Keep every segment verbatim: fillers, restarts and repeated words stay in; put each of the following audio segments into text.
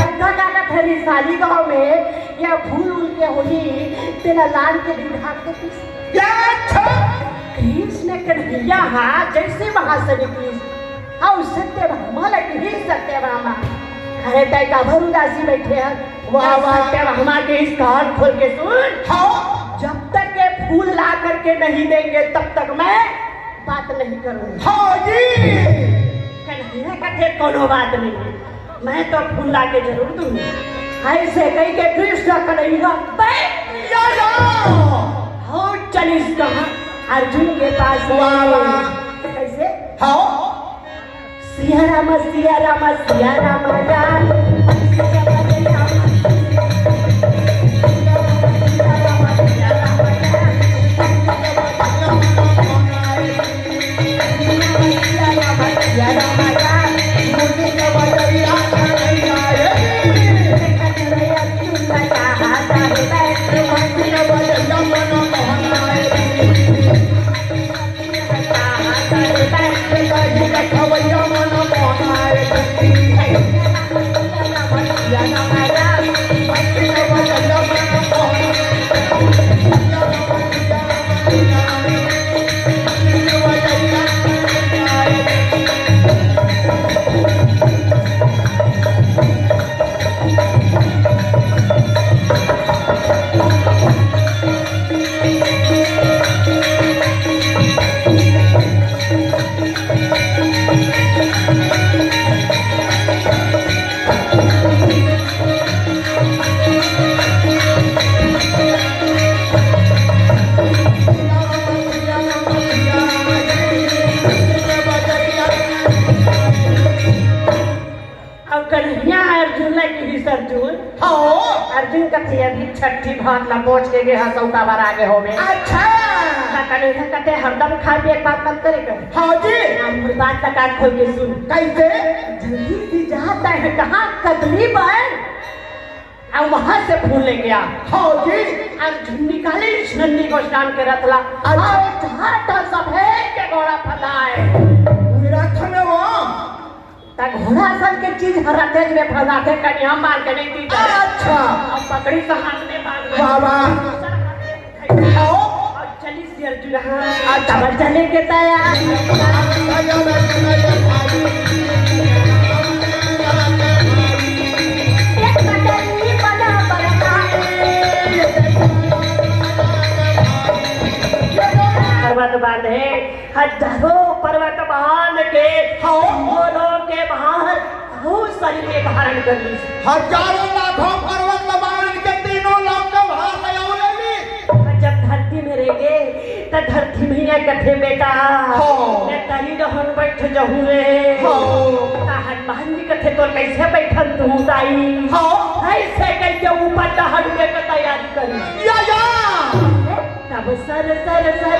कतका का कथे रिसाली गाँव में, या भूल उल के होही, तेला लान के दिन ढाक देतिस। कृष्ण कन्हैया हा जैसे वहां से निकलिस, अउ सत्यभामा लगिही सत्यभामा। अरे तै काबर उदासी बैठे हस? वाह, वाह। सत्यभामा के इस कान खोल के सुन। हाँ। जब तक ये फूल ला करके नहीं देंगे, तब तक मैं बात नहीं करूंगा। हाँ जी। कन्हैया कथे कोनो बात नहीं, मैं तो फूल ला के जरूर दूंगी। ऐसे कह के कृष्ण कन्हैया बैठ या, या। हो चलिस कहाँ? अर्जुन के पास। वाह, वाह। कैसे? हाँ। सिया राम, सिया राम, सिया राम राम। अउ कन्हैया अर्जुन ला किहिस, अर्जुन। हाँ। अर्जुन कथे, "अभी छट्ठी भात ला बोच के गे हस, अउ काबर आगे होबे?" अच्छा। त कन्हैया कथे, "हरदम खाए पिए के बात मत करे कर।" हाँ जी। अब मोर बात ला कान खोल के सुन। कैसे? जल्दी से जा, तैं कहाँ कदली बर, अउ वहां से फूल लेके आ। हाँ जी। अर्जुन निकालिस नंदी घोष नाम के रथ ला। अच्छा। अउ झाट सफेद के घोड़ा फंदाए। रथ में वो त घोड़ा सन के चीज हर रथे में फंसाथे, कनिहा मार के नहीं पीटे। अच्छा। अब पकड़ी से हाथ में बांध दे। बाबा। दूसरा हाथ में उठाई। आओ। और चली सियर जुलहा। अच्छा। अब चले के तैयार। एक कटोरी बना बना। पर्वत बांधे। हजारों पर्वत बांध के हाँ। तीनों लोक के भार अउ शरीर में धारण कर ली। हजारों लाखों पर्वत बांध के तीनों लोक के भार ले अउ ले ली। जब धरती में रह गे, त धरती में ये कथे, "बेटा, हाँ। मैं तरी रहन बैठ जहूँ रे।" हाँ। त हनुमान जी कथे, "तो कैसे बैठन तू दाई?" हाँ। ऐसे करके ऊपर टहल के तैयारी करी। या, या। तब सर, सर, सर।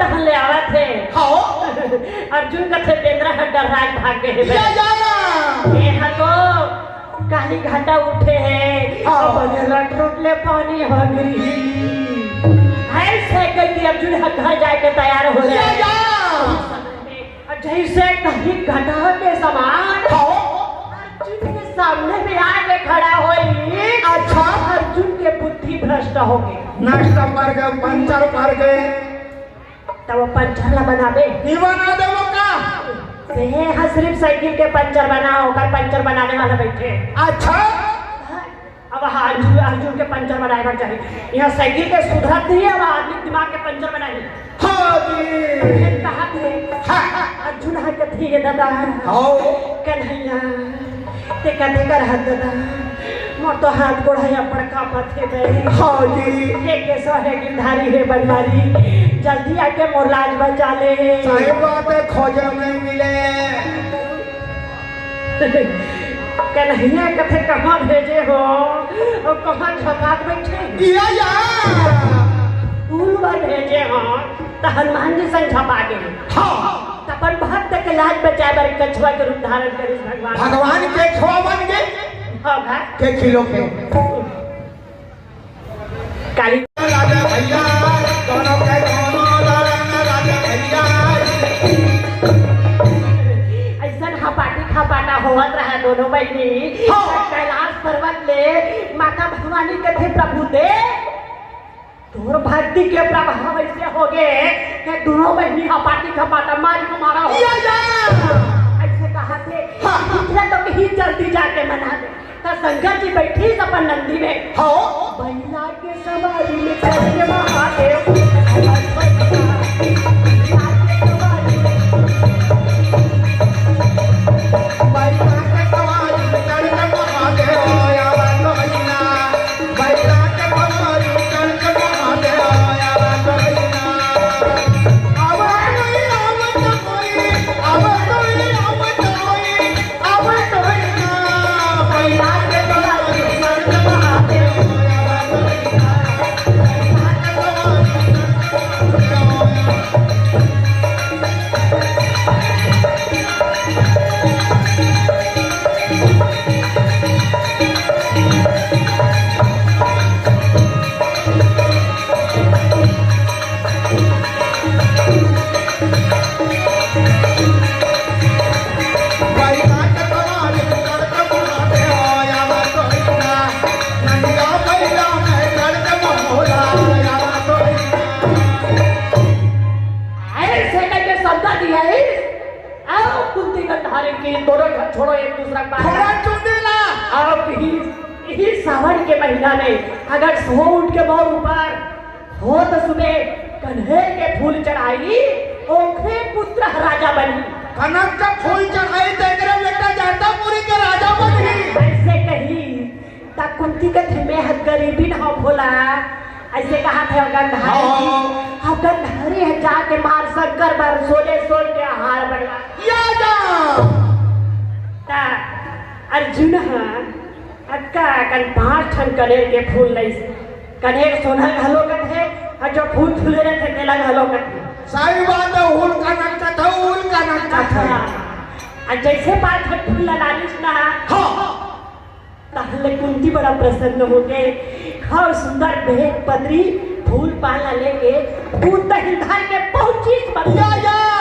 तहन ले आवत हे। हाँ। अर्जुन कथे, "बेंदरा ह डर्रा के भाग गे हे बे।" या, या, या। ए ह तो काली घाटा उठे हे, हाँ। बने रट रट ले पानी ह गिरही। अइसे कहिके अर्जुन ह घर जाए के तैयार हो रहे। या, या। अउ जइसे काली घाटा के समान हाँ। अर्जुन के सामने में आके खड़ा होइस। अच्छा। अर्जुन के बुद्धि भ्रष्ट हो गे। नष्ट कर गे, पंचर कर गे। त ओ पंचर ला बनाबे। नइ बना देबो का? तें ह सिरिफ साइकिल के पंचर बना, ओकर पंचर बनाने वाला बइठे। अच्छा। अब अर्जुन, अर्जुन के पंचर बनाए बर चाही। इहाँ साइकिल के सुधरत नइ हे, अब आदमी दिमाग के पंचर बनाही। हाँ जी। फेर कहत हे, हाँ। अर्जुन ह कथे, "ए ददा, हाँ। कन्हैया, तें कथे करहस ददा, मोर तो हाथ गोड़ ह अब्बड़ कांपत हे बे।" हाँ जी। एक के सौ हे गिरधारी हे बनवारी, जल्दी आके मोर लाज बचा ले। सही बात हे, खोजे नइ मिले। कन्हैया कथे, "कहाँ भेजे हो अउ कहाँ झपा के बइठे?" या, या। फूल बर भेजे हो त हनुमान जी संग झपा गे। हाँ। त अपन भक्त के लाज बचाए बर कछुआ के रूप धारण करिस भगवान। भगवान केछुआ बन गे। हाँ भाई। के खिलो के। काली राजा भैया, दोनों के दोनों लालन राजा भैया। अइसन हपाटी खपाटा होवत रहा दोनों बहिनी। हाँ। कैलाश पर्वत ले माता भवानी कथे, "प्रभु दे, तोर भक्ति के प्रभाव अइसे हो गे कि दोनों बहिनी हपाटी खपाटा मारी को मारा हो।" या, या। अइसे कहत हे, हाँ। दूसरा तो कहीं जल्दी जाके मना दे। त शंकर जी बइठिस अपन नंदी में। हाँ। बैला के सवारी में चढ़ के महादेव। बैला के सवारी में चढ़ के महादेव, या बात भैया। बैला के सवारी में चढ़ के महादेव, या बात भैया। आवा कोई, आवा तो कोई, आवा कोई, आवा तो कोई। अइसे कहिके शब्द दिया हे। अउ कुंती गांधारी के दोनों झन छोड़ो एक दूसरा के बात। थोड़ा चुंदी ला। अब इही, इही सावन के महीना में अगर सुबह उठ के मोर ऊपर होत सुबह कनैल के फूल चढ़ाही, ओखरे पुत्र ह राजा बनही। कनक के फूल चढ़ाही त एकरे बेटा जटाधारी के राजा बनही। अइसे कहिस त कुंती कथे, "मैं ह गरीबिन हंव भोला।" अइसे कहत हे गांधारी। हाँ। अब गांधारी ह जाके मार शंकर बर सोले सोन के हार बनवा। या जा। त अर्जुन ह अतका अकन पांच ठन कनेर के फूल लइस। कनेर सोना घलो कथे, अउ जो फूल फूले रथे, तेला घलो कथे। सही बात हे, उल्का नक्षत्र, उल्का नक्षत्र। हाँ। अउ जइसे पांच ठन फूल ला लानिस ना, हाँ। तहले कुंती बड़ा प्रसन्न हो गे। हाँ, सुंदर बेंत पतरी फूल पान ला लेके, फूल तही धर के पहुंचिस बन। या, या।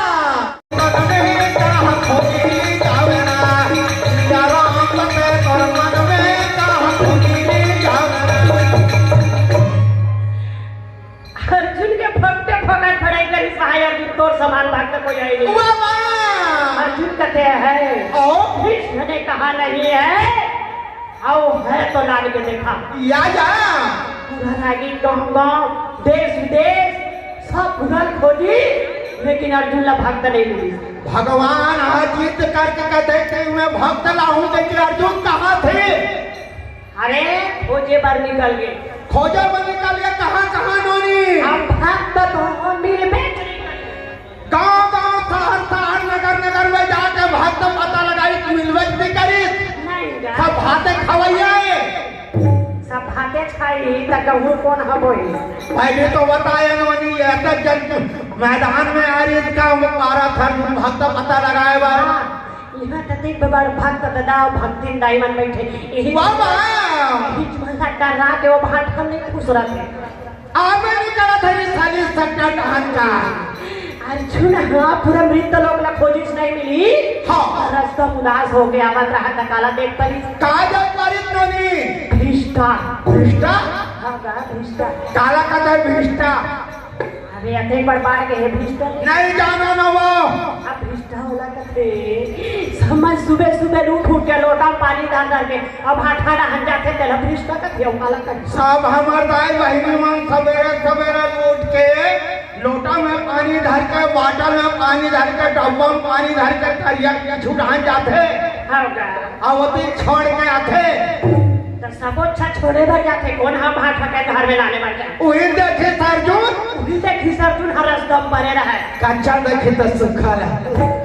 अर्जुन के भक्ते भगत भड़ाई करिस, भाई अर्जुन तोर समान भक्त कोई आय नहीं। वाह, वाह। अर्जुन कथे हे, ओ? भीष्म ने कहा नहीं है, अउ हे तो लान के देखा। या, या। पूरा रागी गांव गांव, देश विदेश, सब पूरा खोजी, लेकिन अर्जुन ला भक्त नहीं मिली। भगवान ह जिद करके कथे कि मैं भक्त लाहूं, लेकिन अर्जुन कहाँ थे? अरे, खोजे बर निकल गे। खोजे बर निकल गे, कहाँ, कहाँ नोनी? अब भक्त तो मिलबे नहीं करे। गांव, गांव, शहर, शहर, नगर, नगर में जाके भक्त पता लगाइस, मिलबे नहीं करिस। नहीं गा। सब भाते खवैया हे। सब भाते खाई। त कहूँ कोन ह बोही? पहले तो बताया नोनी, ये तक जन मैदान में आ रही इसका मारा था, भक्त पता लगाए बार। हाँ, यहाँ त देख बड़ भक्त दादा अउ भक्तिन दाई मन बैठे। यही वाह, वाह। यही मन ला डरा के वो भांट हम नहीं खुश रहते। आबे नहीं करत है खाली सट्टा टहन का। अर्जुन, हाँ, पूरा मृत लोक ला खोजिस नहीं मिली। हाँ। रस्ता उदास हो गया, आवत रहा त काला देख परी। का देख परी नोनी? भ्रष्टा। भ्रष्टा? हाँ, गा भ्रष्टा। काला कहता है भ्रष्टा? अबे अतेक बड़ बाढ़ के हे भ्रष्टा। नहीं जाना ना वो। अब भ्रष्टा होला कथे। समझ सुबह सुबह उठ उठ के लोटा पानी डाल डाल के अब हाथा डहन जाथे, तेला भ्रष्टा कथे, अउ काला कथे? सब हमर दाई बहिनी मन सबेरे सबेरे उठ के लोटा में पानी धर के, बाटल में पानी धर के, डब्बा में पानी धर के तरिया के छुड़ान जाथे। हाँ गा। अउ ओती छोड़ के आथे। त सबो अच्छा छोड़े बर जाथे, कोन ह भांट के घर में लाने बर जाथे? उही देखिस अर्जुन। उही देखिस अर्जुन हर रस्ता में परे रहय। कच्चा देखिस त सूखा रहय।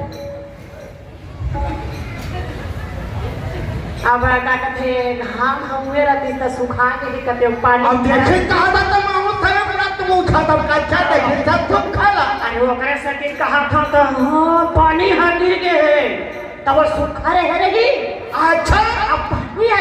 अब का कथे, घाम हमुए रहतिस त सुखा के ही कते पानी। अब देखे कहा था तो मामू साहब रात में उठा था, कच्चा देखे सब सूखा ला। अरे ओकरे सेती कहा था तो, हाँ, पानी ह गिर गे हे, तब वो सूखा रहे रही। अच्छा। अब पानी ह